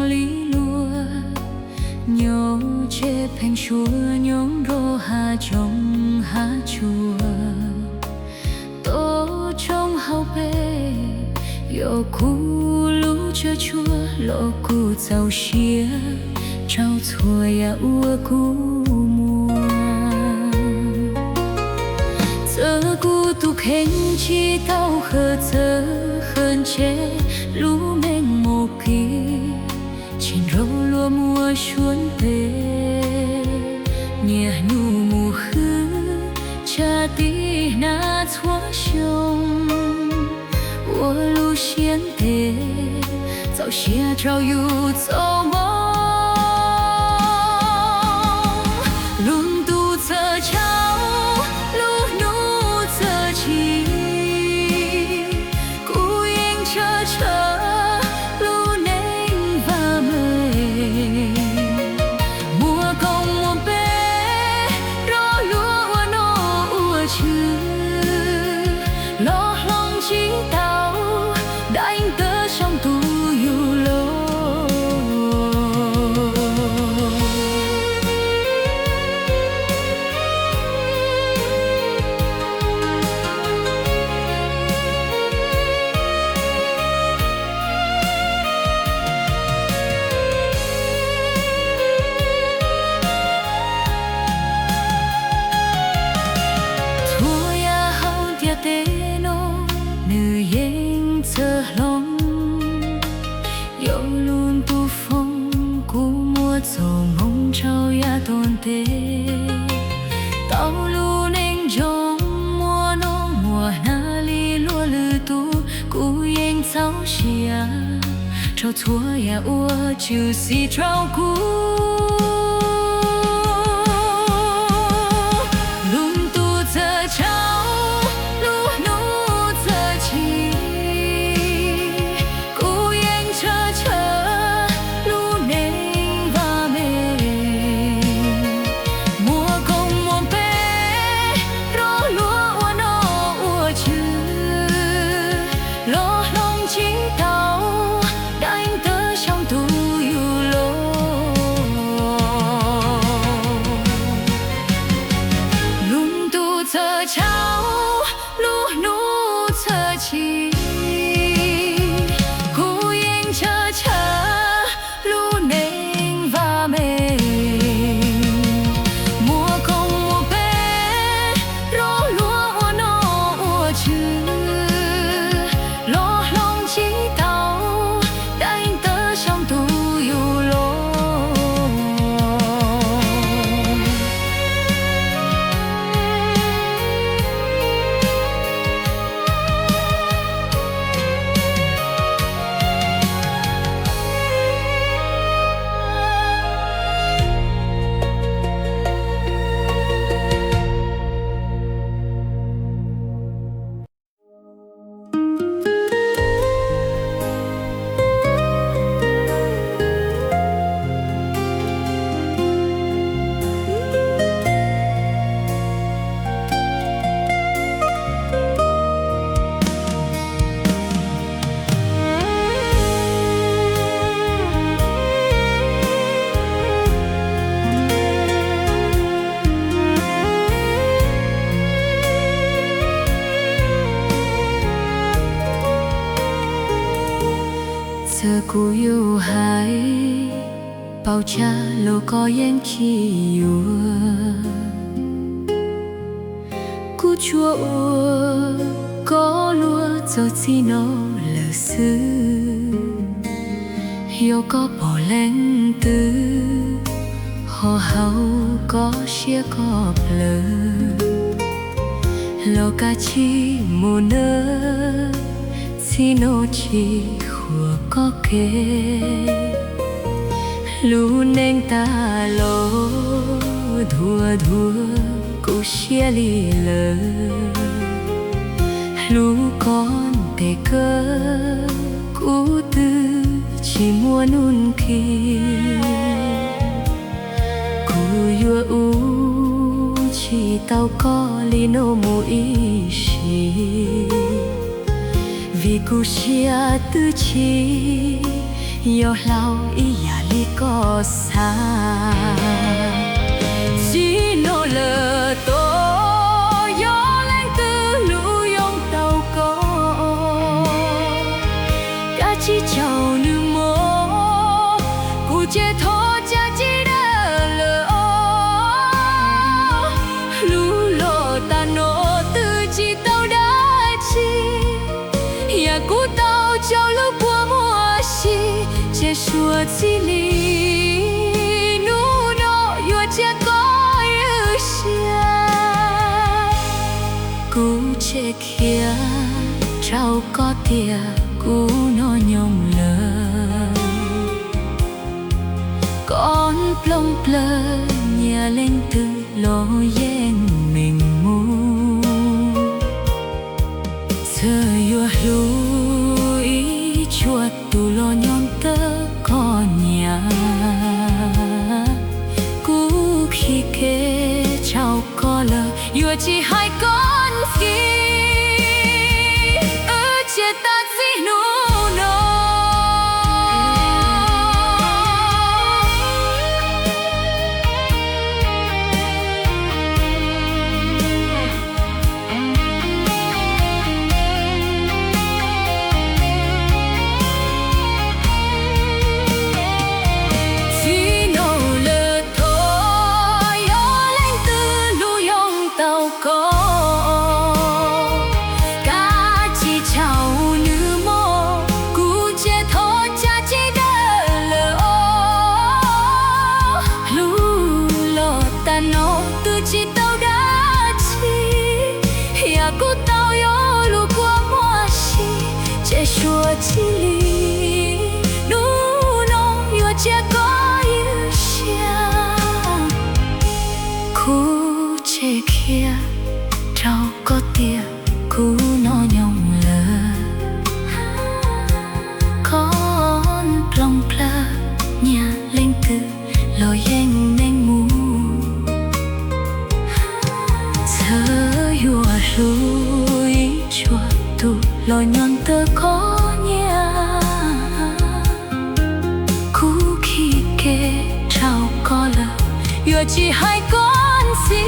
li luag, nyob tsev pheej suav nyob nrog hav zoov hav tsuag, toj roob hauv pes, yog kuv lub tswv tshuaj los kuv txaus siab rau txhua yam uas kuv muaj. Txawm kuv tus kheej tsis tau khaws txawv khaws ntse lub neej mus kis, tsis nrog luag muaj suab npe, niaj hnub mus hwm tsa tig hnav txhua xyoo, ua lub siab ntev txaus siab rau yus txoj moo. Lub ntuj txhawj tsaug, lub hnub txhawj chim, kuv yeej tshawb tshawb lub neej vam meej, muaj koob muaj npe nrog luag ua nom ua tswv, los hloov tsis tau dai ntawv xyoo tu yus los. Txhua yam hauv ntiaj teb no nws yeej txawj hloov, yog lub ntuj foom kuv muaj txoj moo rau yav tuaj nte, tau lub neej zoo muaj noj muaj hnav li luag lwm tus, kuv yeej txaus siab rau txhua yam uas tswv xim rau kuv. Lub ntuj txhawj tsaug, lub hnub txhawj chim, kuv yeej tshawb tshawb lub neej vam meej, muaj koob muaj npe nrog luag ua nom ua tswv, los hloov tsis tau dai ntawv xyoo tu yus los. Lub ntuj txhawj tsaug, lub hnub txhawj chim, kuv yeej tshawb tshawb lub neej vam meej, muaj koob muaj npe nrog luag ua nom ua tswv, los hloov tsis tau dai ntawv xyoo tu yus los. Txawm kuv yuav hais pauj tsa los koj yeej tsis yuav. Kuv tsuas ua koj luag txog txij no lawm xwb. Yog koj pom leej twg ho haum koj siab koj plawv, los kav tsij mus nawb, txij no tsis qhuas koj kev. Lub neej tas los dhuav dhuav kuv siab li lawm. Hlub koj ntev kawg kuv twb tsis muaj hnub nqhis. Kuv yuav ua tsis tau koj li no mus ib sim, vim kuv siab twb tsis Yog hlau ib yam li koj xav. Txij no lawm tos yog leej twg hlub yoo tau koj, kav tsij caum nws mog, kuv ces thov cav tsis dawb lawm os. Hlub los tas no twb tsis tau dab tsi, yam kuv tau coj lub kua muag si, ces suav txij li hnub no yuav cia koj ywj siab. Kuv tseg khiav rau koj tias kuv hnov nyoog lawm, koj nplooj plawg nyias leej twg los yeej meem mus. Txawm yuav hlub ib tsuag tus los nyob ntawm koj nyiam, kuv khib kev rau koj lawm yuav tsis hais koj ntxhi. Wb tseg tas txij hnub no. Txij no lawm thov yog leej twg hlub yoo tau koj, kav tsij caum nws mog, kuv ces thov cav tsis dawb lawm os. Hlub los tas no twb tsis tau dab tsi, yam kuv tau yog lub kua muag si, ces suav txij li hnub no yuav cia koj ywj siab. Kuv tseg khiav rau koj tias kuv hnov nyoog lawm, koj nplooj plawg nyias leej twg los yeej meem mus. Txawm yuav hlub ib tsuag tus los nyob ntawm koj nyiam, kuv khib kev rau koj lawm yuav tsis hais koj ntxhi.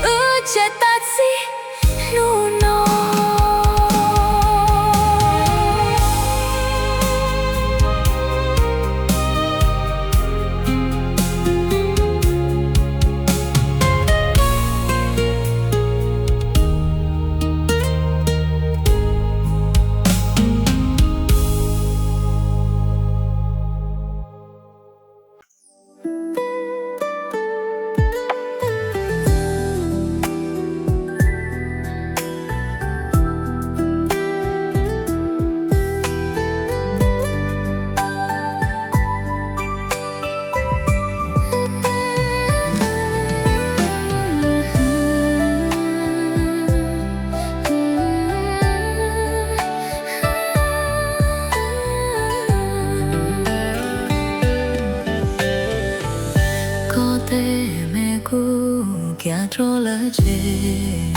Wb tseg tas txij hnub no. Koj tej me kuv khiav rov lawm tsev,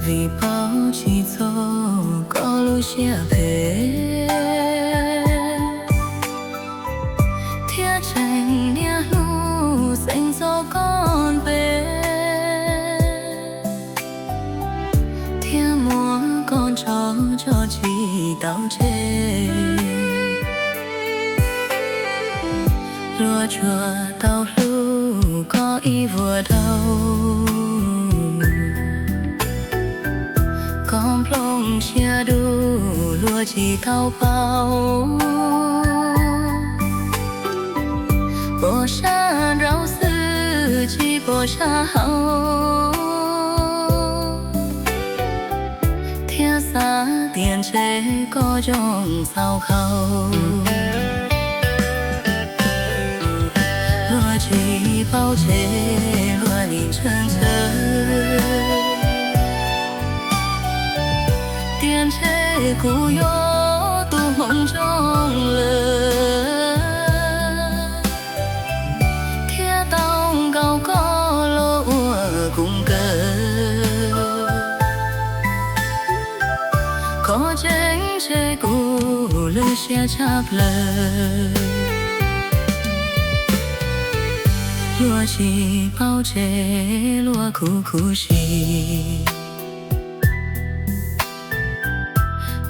vim paub tsis txog koj lub siab phem, thiab tseem niaj hnub xeev txog koj pem, thiab muab koj tso tso tsis tau tseg. Luag tsuas tau hlub koj ib vuag dhau, koj nplooj siab dub luag tsis tau paub. Pom sab nraud xwb tsis pom sab hauv, thiab xav tias ntshe koj zoo txaus khaum. Luag tsis paub tseg luag nim ntshaw ntshaw, tias ntshe kuv yuav tu hmoov zoo lawm, thiab tau nkaum koj los ua kuv nkawm. Koj Tseeb ces kuv lwj siab tshaj plaws, luag tsis paub ces luag khuv khuv xim.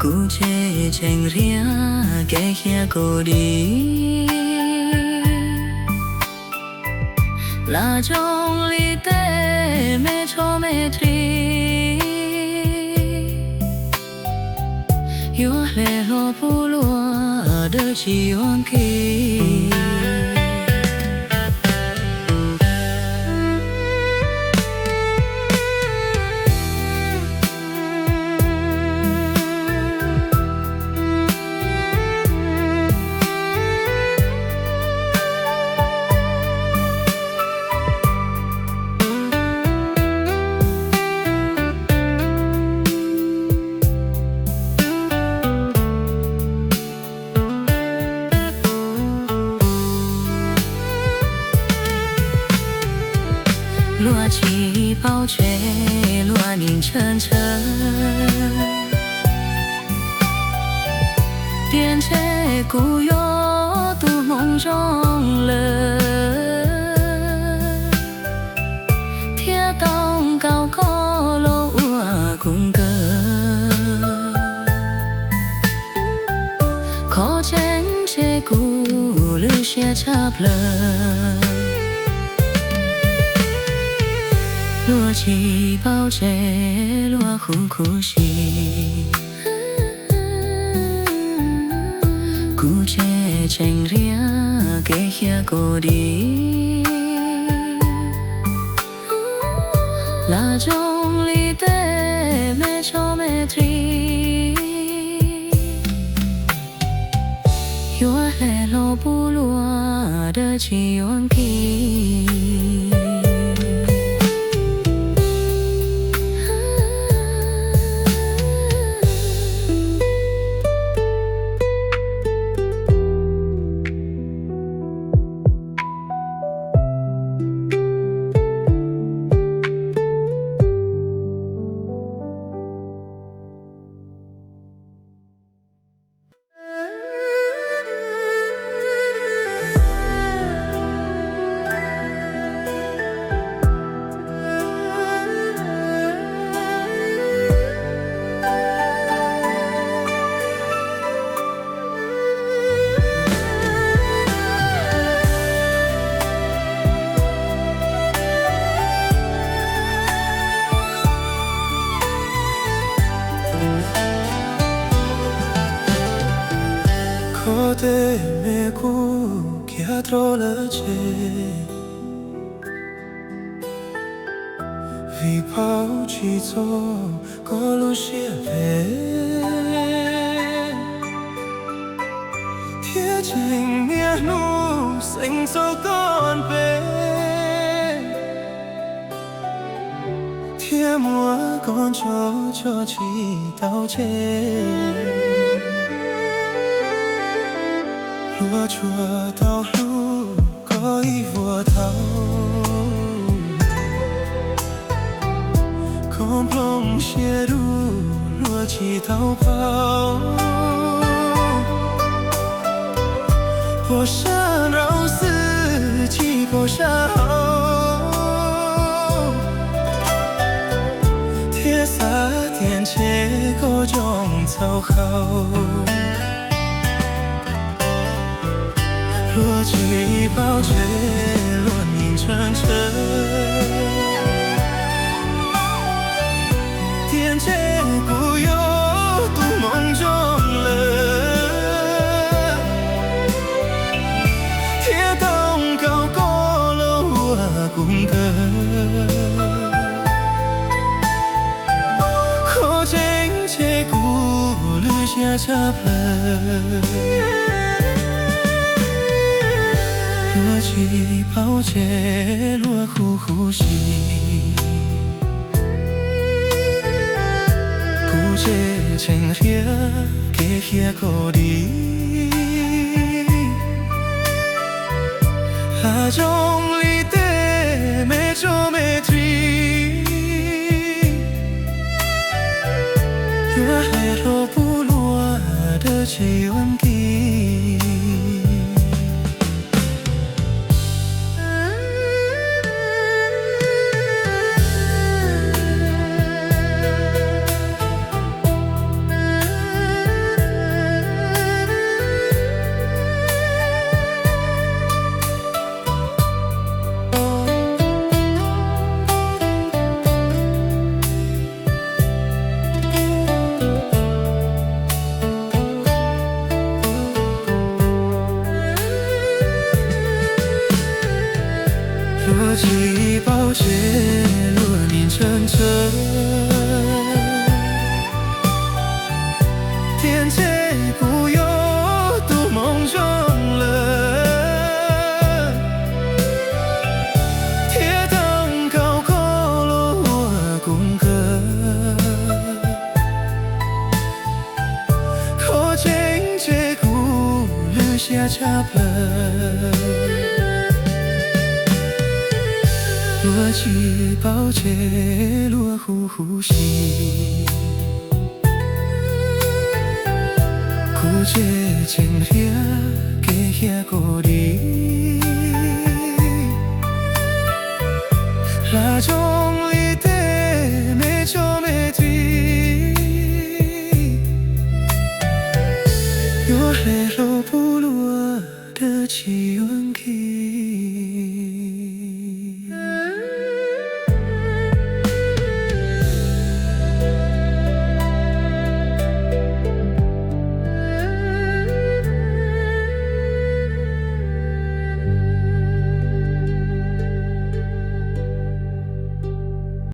Kuv ces tseem nrhiav kev hiam kuv dim, lam zoo li tej me tshua me ris, yuav hle hlo pub luag dawb tsis yuav nkig. Luag tsis paub ces luag nim ntshaw ntshaw, tias ntshe kuv yuav tu hmoov zoo lawm, thiab tau nkaus koj los ua kuv nkawd. Qhov tseeb ces kuv lwj siab tshaj plaws, luag tsis paub ces luag khuv khuv xim. Kuv ces tseem nrhiav kev hiam kuv dim, lam zoo li tej me tshua me ris, yuav hle hlo pub luag dawb tsis yuav nkig. Koj tej me kuj khiav rau lawm tsev, vim paub tsis txog koj lub siab phem, thiab tseem niaj hnub xeeb txog koj pem, thiab muab koj tso tso tsis tau tseg. Luag tsuas tau hlub koj ib vuag thaud, koj nplooj siab dub luag tsis tau paub. Puas sab nraud xwb tsis pom sab hauv, thiab xav tias ntshe koj zoo txhaum qhau. Luag tsis paub tseg luag nim ntshaw ntshaw, tias ntshe kuv yuav tu hmoov zoo lawm, thiab tau nkaus koj los ua kuv nkawd. Qhov tseeb ces kuv lwj siab tshaj plaws, luag tsis paub tseg luag khuv khuv xim. Kuv ces tseem nrhiav kev hiam koj dim, lam zoo li tej me tshua me ris, yuav hle hlo pub luag tsis ua nkis. Luag tsis paub tseg luag nim ntshaw ntshaw, thiab ntshe kuv yog tus moo zoo lawm, thiab tau nkaum koj los ua kuv nkawm. Qhov tseeb ntshe kuv lwj siab tshaj plaws, luag tsis paub tseg luag huv huv si. Kuv tseem tseem nrhiav kev hiam kom dim, hla zoo li tej me tshoj me tis, yuav hle hlo pub luag dab tsi.